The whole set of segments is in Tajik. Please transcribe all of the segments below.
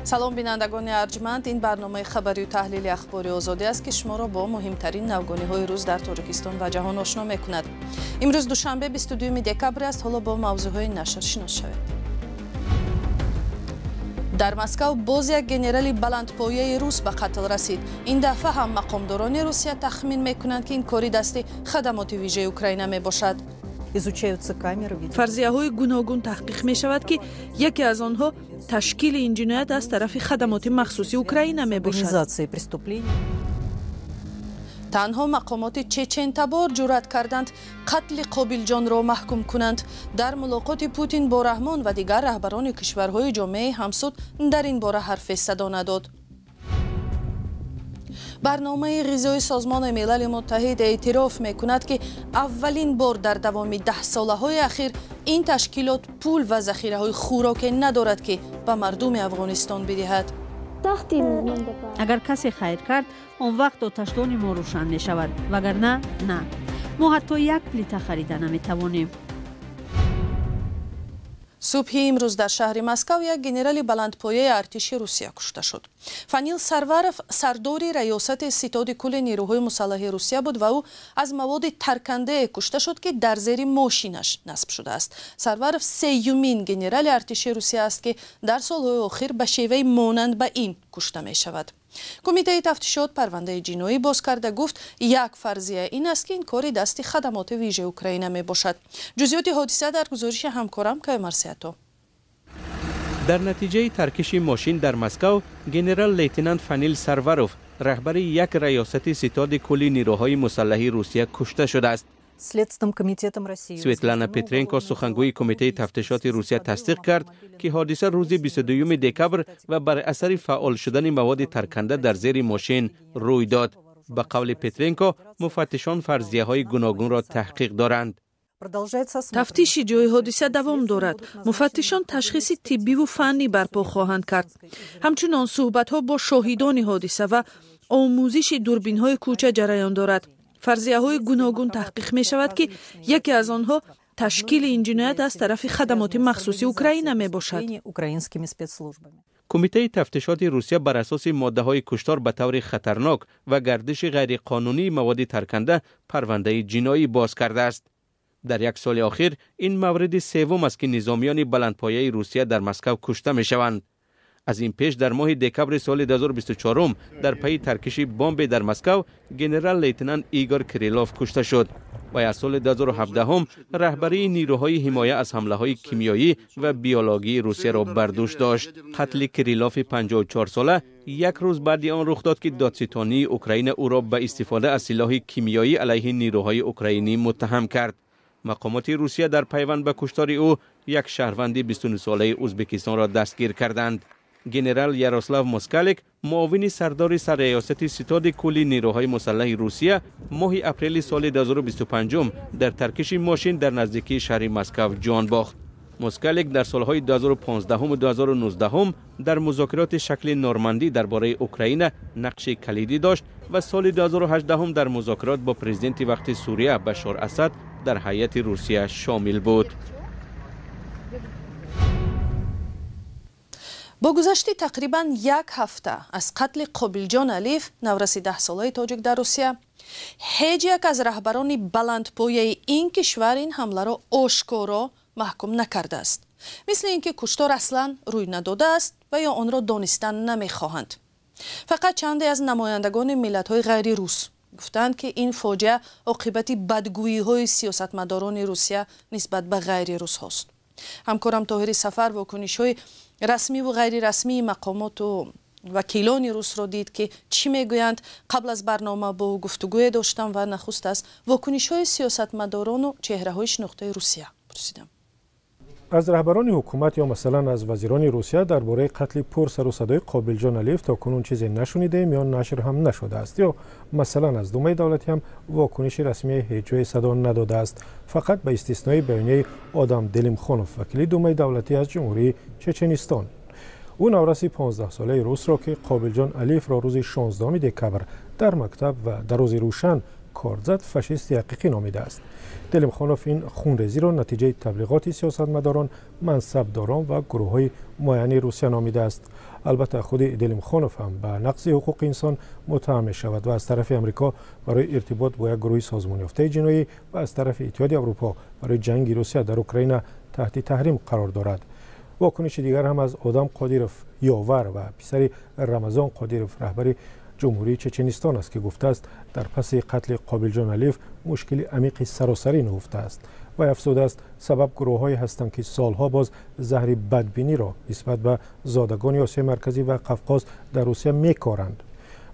Салом, бинандагони арҷманд. Ин барномаи хабарию таҳлили Ахбори Озодӣ аст, ки шуморо бо муҳимтарин навгониҳои рӯз дар Тоҷикистон ва ҷаҳон ошно мекунад. Имрӯз душанбе, 22 декабр аст. Ҳоло бо мавзӯъҳои нашр шинос шавед. Дар Москав боз як генерали баландпояи рус ба қатл расид. Ин дафъа ҳам мақомдорони Русия тахмин мекунанд, ки ин кори дасти хадамоти вижаи Украина мебошад. Изучаются камеры. Фарзияҳои гуногун таҳқиқ мешавад, ки яке аз онҳо ташкили ин ҷиноят аз тарафи хадамоти махсуси Украина мебошад. Организации преступлений. Танҳо мақомоти чечентабор ҷуръат карданд қатли Қобилҷонро маҳкум кунанд. Дар мулоқоти Путин бо Раҳмон ва дигар раҳбарони кишварҳои ҷомеаи ҳамсуд дар ин бора ҳарфе садо надод. Барномаи ғизои Созмони Милали Муттаҳид эътироф мекунад, ки аввалин бор дар давоми даҳсолаҳои ахир ин ташкилот пул ва захираҳои хӯроке надорад, ки ба мардуми Афғонистон бидиҳад. Агар касе хайр кард, он вақт оташдони мо рӯшан мешавад, вагарна на. Мо ҳатто як плита харида наметавонем. Субҳи имрӯз дар шаҳри Москав як генерали баландпояи артиши Русия кушта шуд. Фанил Сарваров сардори раёсати ситоди кулли нерӯҳои мусаллаҳи Русия буд ва ӯ аз маводи таркандае кушта шуд, ки дар зери мошинаш насб шудааст. Сарваров сеюмин генерали артиши Русия аст, ки дар солҳои охир ба шеваи монанд ба ин кушта мешавад. Кумитаи тафтишот парвандаи ҷиноӣ боз карда, гуфт, як фарзия ин аст, ки ин кори дасти хадамоти вижаи Украина мебошад. Ҷузъиёти ҳодиса дар гузориши ҳамкорам Каюмарс Ато. Дар натиҷаи таркиши мошин дар Москав генерал-лейтенант Фанил Сарваров, раҳбари як раёсати ситоди кулли нерӯҳои мусаллаҳи Русия, кушта шудааст. Следственным комитетом России. Светлана Петренко, сухангӯи Кумитаи тафтишоти Русия, тасдиқ кард, ки ҳодиса рӯзи 22 декабр ва бар асари фаъол шудани маводи тарканда дар зери мошин рӯй дод. Ба қавли Петренко, муфаттишон фарзияҳои гуногунро таҳқиқ доранд. Тафтиши ҷои ҳодиса давом дорад. Муфаттишон ташхиси тиббиву фаннӣ барпо хоҳанд кард. Ҳамчунон суҳбатҳо бо шоҳидони ҳодиса ва омӯзиши дурбинҳои кӯча ҷараён дорад. Фарзияҳои гуногун таҳқиқ мешавад, ки яке аз онҳо ташкили ин ҷиноят аз тарафи хадамоти махсуси Украина мебошад. Кумитаи тафтишоти Русия бар асоси моддаҳои куштор ба таври хатарнок ва гардиши ғайриқонунии маводи тарканда парвандаи ҷиноӣ боз кардааст. Дар як соли охир ин мавриди севум аст, ки низомиёни баландпояи Русия дар Москав кушта мешаванд. Аз ин пеш дар моҳи декабри соли 2024 дар пайи таркиши бомбе дар Москав генерал-лейтенант Игор Кириллов кушта шуд. Вай аз соли 2017 раҳбарии нерӯҳои ҳимоя аз ҳамлаҳои кимиёӣ ва биологии Русияро бар дӯш дошт. Қатли Кириллофи 54сола як рӯз баъди он рух дод, ки додситонии Украина ӯро ба истифода аз силоҳи кимиёӣ алайҳи нерӯҳои украинӣ муттаҳам кард. Мақомоти Русия дар пайванд ба куштори ӯ як шаҳрванди 29солаи Ӯзбекистонро дастгир карданд. Генерал Ярослав Москалик, муовини сардори сарраёсати ситоди кулли нерӯҳои мусаллаҳи Русия, моҳи апрели соли 2025 дар таркиши мошин дар наздикии шаҳри Москав ҷон бохт. Москалик дар солҳои 2015 2019 дар музокироти шакли Нормандӣ дар бораи Украина нақши калидӣ дошт ва соли 2018 дар музокирот бо президенти вақти Сурия Башор Асад дар ҳайати Русия шомил буд. Бо гузашти тақрибан як ҳафта аз қатли Қобилҷон Алиев, навраси 10-солаи тоҷик дар Русия, ҳеҷ як аз раҳбарони баландпояи ин кишвар ин ҳамларо ошкоро маҳкум накардааст. Мисли ин ки куштор аслан рӯй надодааст ва ё онро донистан намехоҳанд. Фақат чанде аз намояндагони миллатҳои ғайрирус гуфтанд, ки ин фоҷиа оқибати бадгӯиҳои сиёсатмадорони Русия нисбат ба ғайрирусҳост. Ҳамкорам Тоҳири Сафар вокунишҳои расмиву ғайрирасмии мақомоту вакилони русро дид, ки чӣ мегӯянд. Қабл аз барнома бо ӯ гуфтугӯе доштам ва нахуст аз вокунишҳои сиёсатмадорону чеҳраҳои шинохтаи Русия пурсидам. Аз раҳбарони ҳукумат ё масалан аз вазирони Русия дар бораи қатли пурсару садои Қобилҷон Алиев то кунун чизе нашунидаем ё нашр ҳам нашудааст. Ё масалан аз Думаи давлатӣ ҳам вокуниши расмии ҳеҷ ҷое садо надодааст, фақат ба истиснои баёнияи Одам Делимхонов, вакили Думаи давлатӣ аз Ҷумҳурии Чеченистон. Ӯ навраси 15-солаи русро, ки Қобилҷон Алиевро рӯзи 16 декабр дар мактаб ва дар рӯзи рӯшан корд зад, фашисти ҳақиқӣ номидааст. Делимхонов ин хунрезиро натиҷаи таблиғоти сиёсатмадорон, мансабдорон ва гурӯҳҳои муайяни Русия номидааст. Албатта, худи Делимхонов ҳам ба нақзи ҳуқуқи инсон муттаҳам мешавад ва аз тарафи Амрико барои иртибот бо як гурӯҳи созмонёфтаи ҷиноӣ ва аз тарафи Иттиҳоди Аврупо барои ҷанги Русия дар Украина таҳти таҳрим қарор дорад. Вокуниши дигар ҳам аз Одам Қодиров, ёвар ва писари Рамазон Қодиров, раҳбари Ҷумҳурии Чеченистон аст, ки гуфтааст, дар паси қатли Қобилҷон Алиев мушкили амиқи саросарӣ нуҳуфтааст. Вай афзудааст, сабаб гурӯҳҳое ҳастанд, ки солҳо боз заҳри бадбиниро нисбат ба зодагони Осиёи Марказӣ ва Қавқоз дар Русия мекоранд.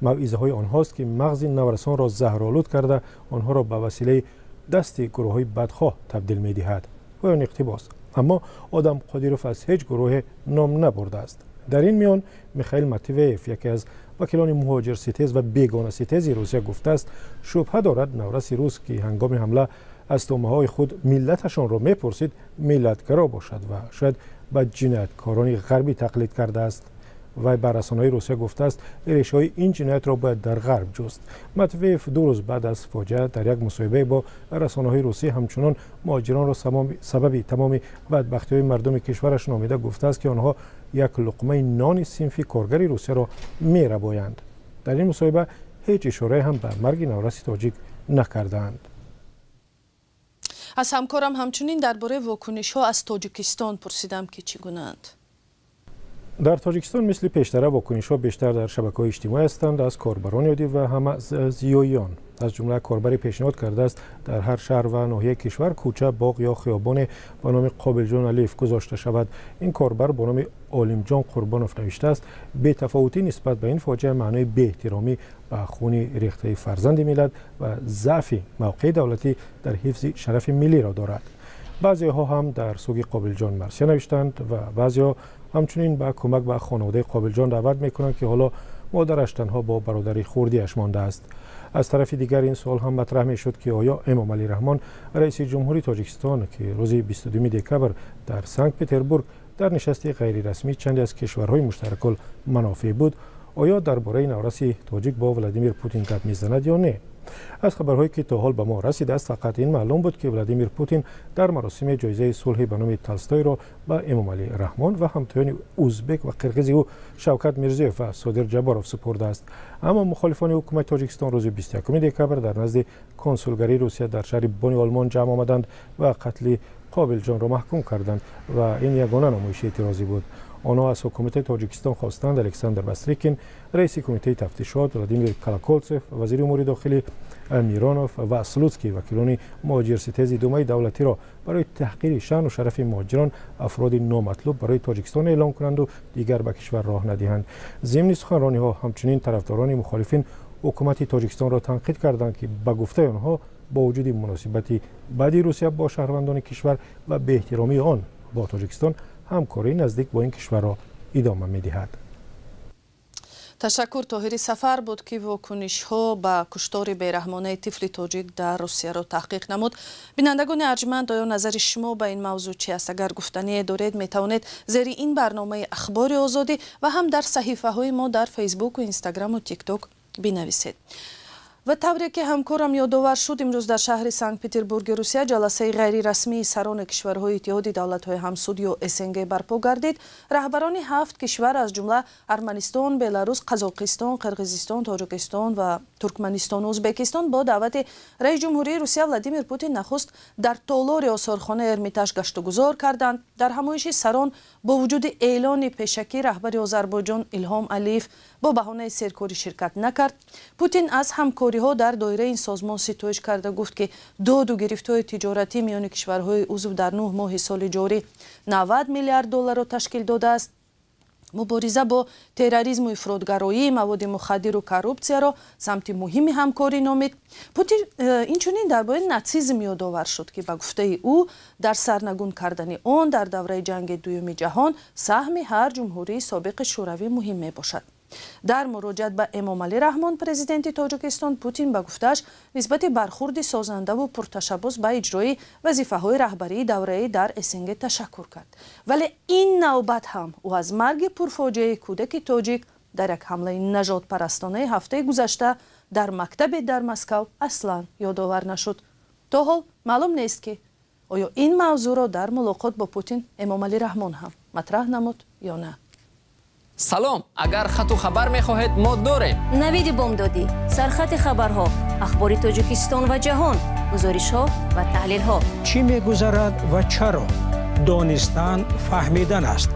Мавъизаҳои онҳост, ки мағзи наврасонро заҳролуд карда, онҳоро ба василаи дасти гурӯҳҳои бадхоҳ табдил медиҳад. Поёни иқтибос. Аммо Одам Қодиров аз ҳеҷ гурӯҳе ном набурдааст. Дар ин миён Михаил Матвеев, яке аз вакилони муҳоҷирситез ва бегонаситези Русия, гуфтааст, шубҳа дорад навраси рус, ки ҳангоми ҳамла аз тӯъмаҳои худ миллаташонро мепурсид, миллатгаро бошад ва шояд ба ҷинояткорони ғарбӣ тақлид кардааст. Вай ба расонаҳои Русия гуфтааст, решаҳои ин ҷиноятро бояд дар Ғарб ҷуст. Матвеев 2 рӯз баъд аз фоҷиа дар як мусоҳибае бо расонаҳои русӣ ҳамчунон муҳоҷиронро сабаби тамоми бадбахтиҳои мардуми кишвараш номида, гуфтааст, ки онҳо як луқмаи нони синфи коргари Русияро мерабоянд. Дар ин мусоҳиба ҳеҷ ишорае ҳам ба марги навраси тоҷик накардаанд. Аз ҳамкорам ҳамчунин дар бораи вокунишҳо аз Тоҷикистон пурсидам, ки чӣ гунаанд. Дар Тоҷикистон мисли пештара вокунишҳо бештар дар шабакаҳои иҷтимоӣ ҳастанд, аз корбарони оддӣ ва ҳам аз зиёиён. Аз ҷумла корбаре пешниҳод кардааст, дар ҳар шаҳр ва ноҳияи кишвар кӯча, боғ ё хиёбоне ба номи Қобилҷон Алиев гузошта шавад. Ин корбар бо номи Олимҷон Қурбонов навиштааст, бетафовутӣ нисбат ба ин фоҷиа маънои беэҳтиромӣ ба хуни рехтаи фарзанди миллат ва заъфи мавқеи давлатӣ дар ҳифзи шарафи миллиро дорад. Баъзеҳо ҳам дар суги Қобилҷон марсия навиштанд ва баъзеҳо ҳамчунин ба кӯмак ба хонаводаи Қобилҷон даъват мекунанд, ки ҳоло модараш танҳо бо бародари хурдиаш мондааст. Аз тарафи дигар ин суол ҳам матраҳ мешуд, ки оё Эмомалӣ Раҳмон, раиси ҷумҳури Тоҷикистон, ки рӯзи 22 декабр дар Санкт Петербург дар нишасти ғайрирасмӣ чанде аз кишварҳои муштаракул манофеъ буд, оё дар бораи навраси тоҷик бо Владимир Путин гап мезанад ё не? Аз хабарҳое, ки то ҳол ба мо расидааст, фақат ин маълум буд, ки Владимир Путин дар маросими ҷоизаи сулҳи ба номи Толстойро ба Эмомалӣ Раҳмон ва ҳамтоёни узбек ва қирғизи ӯ Шавкат Мирзиёев ва Содир Ҷабборов супурдааст. Аммо мухолифони ҳукумати Тоҷикистон рӯзи 21 декабр дар назди консулгарии Русия дар шаҳри Бони Олмон ҷамъ омаданд ва қатли Қобилҷонро маҳкум карданд ва ин ягона намоиши эътирозӣ буд. Онҳо аз ҳукумати Тоҷикистон хостанд Александр Бастрикин, раиси кумитаи тафтишот, Владимир Колоколцев, вазири умури дохилӣ, Миронов ва Слуцкий, вакилони муҳоҷирситези Думаи давлатиро барои таҳқири шаъну шарафи муҳоҷирон афроди номатлуб барои Тоҷикистон эълон кунанду дигар ба кишвар роҳ надиҳанд. Зимни суханрониҳо ҳамчунин тарафдорони мухолифин ҳукумати Тоҷикистонро танқид карданд, ки ба гуфтаи онҳо бо вуҷуди муносибати бади Русия бо шаҳрвандони кишвар ва беэҳтиромии он бо Тоҷикистон, ҳамкории наздик бо ин кишварро идома медиҳад. Ташаккур. Тоҳири Сафар буд, ки вокунишҳо ба куштори бераҳмонаи тифли тоҷик дар Русияро таҳқиқ намуд. Бинандагони арҷманд, оё назари шумо ба ин мавзӯъ чи аст? Агар гуфтание доред, метавонед зери ин барномаи Ахбори Озодӣ ва ҳам дар саҳифаҳои мо дар Фейсбуку, Инстаграму Тикток бинависед. Ва тавре ки ҳамкорам ёдовар шуд, имрӯз дар шаҳри Санкт Петербурги Русия ҷаласаи ғайрирасмии сарони кишварҳои Иттиҳоди давлатҳои ҳамсуд ё СНГ барпо гардид. Раҳбарони 7 кишвар, аз ҷумла Арманистон, Беларус, Қазоқистон, Қирғизистон, Тоҷикистон ва Туркманистону Ӯзбекистон бо даъвати раиси ҷумҳурии Русия Владимир Путин нахуст дар толори осорхонаи Эрмитаж гаштугузор карданд. Дар ҳамоиши сарон бо вуҷуди эълони пешакӣ раҳбари Озарбойҷон Илҳом Алиев бо баҳонаи серкорӣ ширкат накард. Путин аз ҳамкориҳо дар доираи ин созмон ситоиш карда, гуфт, ки доду гирифтҳои тиҷоратӣ миёни кишварҳои узв дар 9 моҳи соли ҷорӣ 90 миллиард долларро ташкил додааст. Мубориза бо терроризму ифротгароӣ, маводи мухаддиру коррупсияро самти муҳими ҳамкорӣ номид. Путин инчунин дар бораи натсизм ёдовар шуд, ки ба гуфтаи ӯ дар сарнагун кардани он дар давраи ҷанги дуюми ҷаҳон саҳми ҳар ҷумҳурии собиқи шӯравӣ муҳим мебошад. Дар муроҷиат ба Эмомалӣ Раҳмон, президенти Тоҷикистон, Путин ба гуфтааш нисбати бархурди созандаву пурташаббус ба иҷрои вазифаҳои раҳбарии давраӣ дар СНГ ташаккур кард. Вале ин навбат ҳам ӯ аз марги пурфоҷиаи кӯдаки тоҷик дар як ҳамлаи нажодпарастонаи ҳафтаи гузашта Дар мактабе дар Москав аслан ёдовар нашуд. То ҳол маълум нест, ки оё ин мавзӯъро дар мулоқот бо Путин Эмомалӣ Раҳмон ҳам матраҳ намуд ё на. Салом, агар хату хабар мехоҳед, мо дорем. Навиди бомдодӣ, сархати хабарҳо, ахбори Тоҷикистон ва ҷаҳон, гузоришҳо ва таҳлилҳо. Чӣ мегузарад ва чаро? Донистан фаҳмидан аст.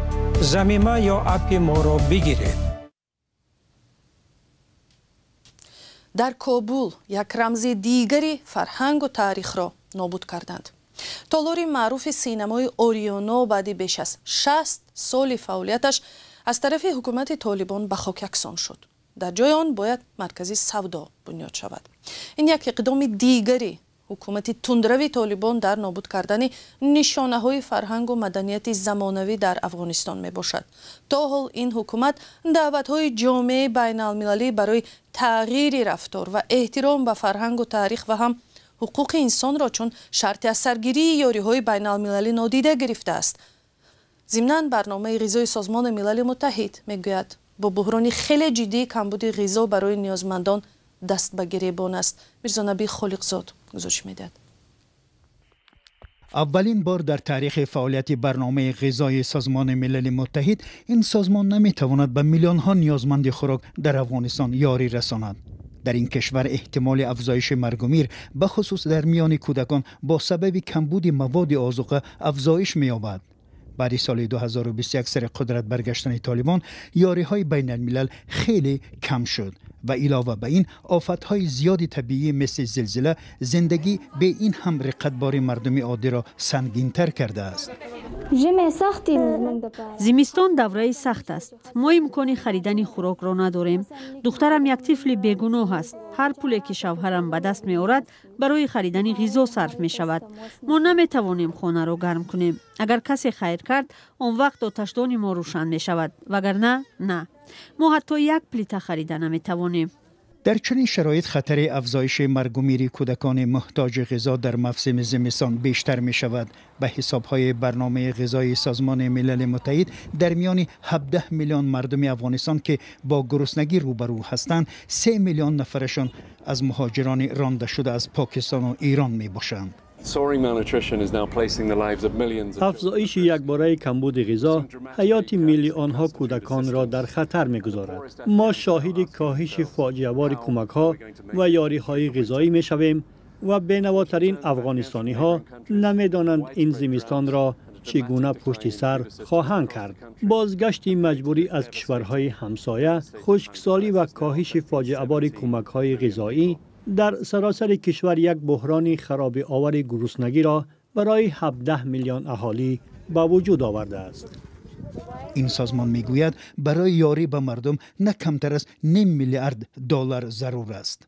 Замима ё аппи моро бигиред. Дар Кобул як рамзи дигари фарҳангу таърихро нобуд карданд. Толори маъруфи синамои Ориёно баъди беш аз 60 соли фаъолияташ аз тарафи ҳукумати Толибон ба хок яксон шуд. Дар ҷои он бояд маркази савдо бунёд шавад. Ин як иқдоми дигари ҳукумати тундрави Толибон дар нобуд кардани нишонаҳои фарҳангу маданияти замонавӣ дар Афғонистон мебошад. То ҳол ин ҳукумат даъватҳои ҷомеаи байналмилалӣ барои тағйири рафтор ва эҳтиром ба фарҳангу таърих ва ҳам ҳуқуқи инсонро чун шарти аз саргирии ёриҳои байналмилалӣ нодида гирифтааст. Зимнан, барномаи ғизои Созмони Милали Муттаҳид мегӯяд, бо буҳрони хеле ҷиддии камбуди ғизо барои ниёзмандон даст ба гиребон аст. Мирзонаби Холиқзод гузориш медиҳад. Аввалин бор дар таърихи фаъолияти барномаи ғизои Созмони Милали Муттаҳид ин созмон наметавонад ба миллионҳо ниёзманди хӯрок дар Афғонистон ёрӣ расонад. Дар ин кишвар эҳтимоли афзоиши маргу мир, ба хусус дар миёни кӯдакон, бо сабаби камбуди маводи озуқа афзоиш меёбад. Баъди соли 2021 сари қудрат баргаштани Толибон, ёриҳои байналмилал хеле кам шуд ва илова ба ин офатҳои зиёди табиӣ мисли зилзила зиндагӣ бе ин ҳам риқатбори мардуми оддиро сангинтар кардааст. Зимистон давраи сахт аст. Мо имкони харидани хӯрокро надорем. Духтарам як тифли бегуноҳ аст. Ҳар пуле ки шавҳарам ба даст меорад, барои харидани ғизо сарф мешавад. Мо наметавонем хонаро гарм кунем. Агар касе хайр кард, он вақт оташдони мо рӯшан мешавад, вагарна на. Мо ҳатто як плита харида наметавонем. Дар чунин шароит хатари афзоиши маргу мири кӯдакони муҳтоҷи ғизо дар мавсими зимистон бештар мешавад. Ба ҳисобҳои барномаи ғизои Созмони Милали Муттаҳид, дар миёни 17 миллион мардуми Афғонистон, ки бо гуруснагӣ рӯбарӯ ҳастанд, 3 миллион нафарашон аз муҳоҷирони ронда шуда аз Покистону Эрон мебошанд. Афзоиши якбораи камбуди ғизо ҳаёти миллионҳо кӯдаконро дар хатар мегузорад. Мо шоҳиди коҳиши фоҷиавори кӯмакҳо ва ёриҳои ғизоӣ мешавем ва бенавотарин афғонистониҳо намедонанд ин зимистонро чӣ гуна пушти сар хоҳанд кард. Бозгашти маҷбурӣ аз кишварҳои ҳамсоя, хушксолӣ ва коҳиши фоҷиабори кӯмакҳои ғизоӣ дар саросари кишвар як буҳрони харобиовари гуруснагиро барои 17 миллион аҳолӣ ба вуҷуд овардааст. Ин созмон мегӯяд, барои ёрӣ ба мардум на камтар аз ним миллиард доллар зарур аст.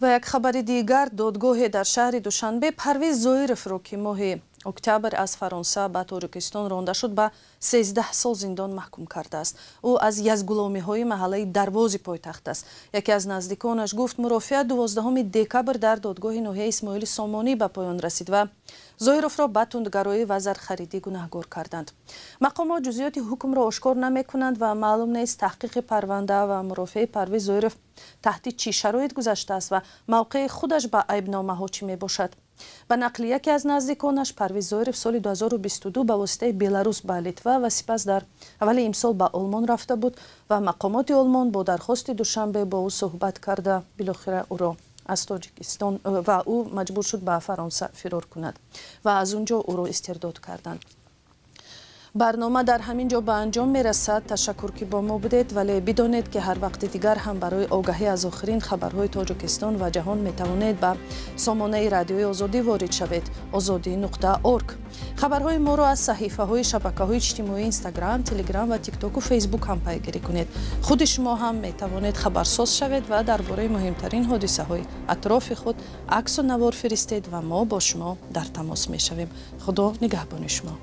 Ва як хабари дигар: додгоҳе дар шаҳри Душанбе Парвиз Зоировро, ки моҳи октябр аз Фаронса ба Тоҷикистон ронда шуд, ба 13 сол зиндон маҳкум кардааст. Ӯ аз язгуломиҳои маҳаллаи Дарвози пойтахт аст. Яке аз наздиконаш гуфт, мурофиа 12 декабр дар додгоҳи ноҳияи Исмоили Сомонӣ ба поён расид ва Зоировро ба тундгароӣ ва зархаридӣ гунаҳгор карданд. Мақомот ҷузъиёти ҳукмро ошкор намекунанд ва маълум нест, таҳқиқи парванда ва мурофиаи Парвиз Зоиров таҳти чӣ шароит гузаштааст ва мавқеи худаш ба айбномаҳо чӣ мебошад. Ба нақли яке аз наздиконаш, Парвиз Зоиров соли 2022 ба воситаи Беларус ба Литва ва сипас дар аввали имсол ба Олмон рафта буд ва мақомоти Олмон бо дархости Душанбе бо ӯ суҳбат карда, билохира ӯро аз Тоҷикистон ва ӯ маҷбур шуд ба Фаронса фирор кунад ва аз он ҷо ӯро истирдод карданд. Барнома дар ҳамин ҷо ба анҷом мерасад. Ташаккур, ки бо мо будед, вале бидонед, ки ҳар вақти дигар ҳам барои огаҳӣ аз охирин хабарҳои Тоҷикистон ва ҷаҳон метавонед ба сомонаи Радиои Озодӣ ворид шавед: озодӣ.org. Хабарҳои моро аз саҳифаҳои шабакаҳои иҷтимоӣ Инстаграм, Телеграм ва Тиктоку Фейсбук ҳам пайгирӣ кунед. Худи шумо ҳам метавонед хабарсоз шавед ва дар бораи муҳимтарин ҳодисаҳои атрофи худ аксу навор фиристед ва мо бо шумо дар тамос мешавем. Худо нигаҳбони шумо.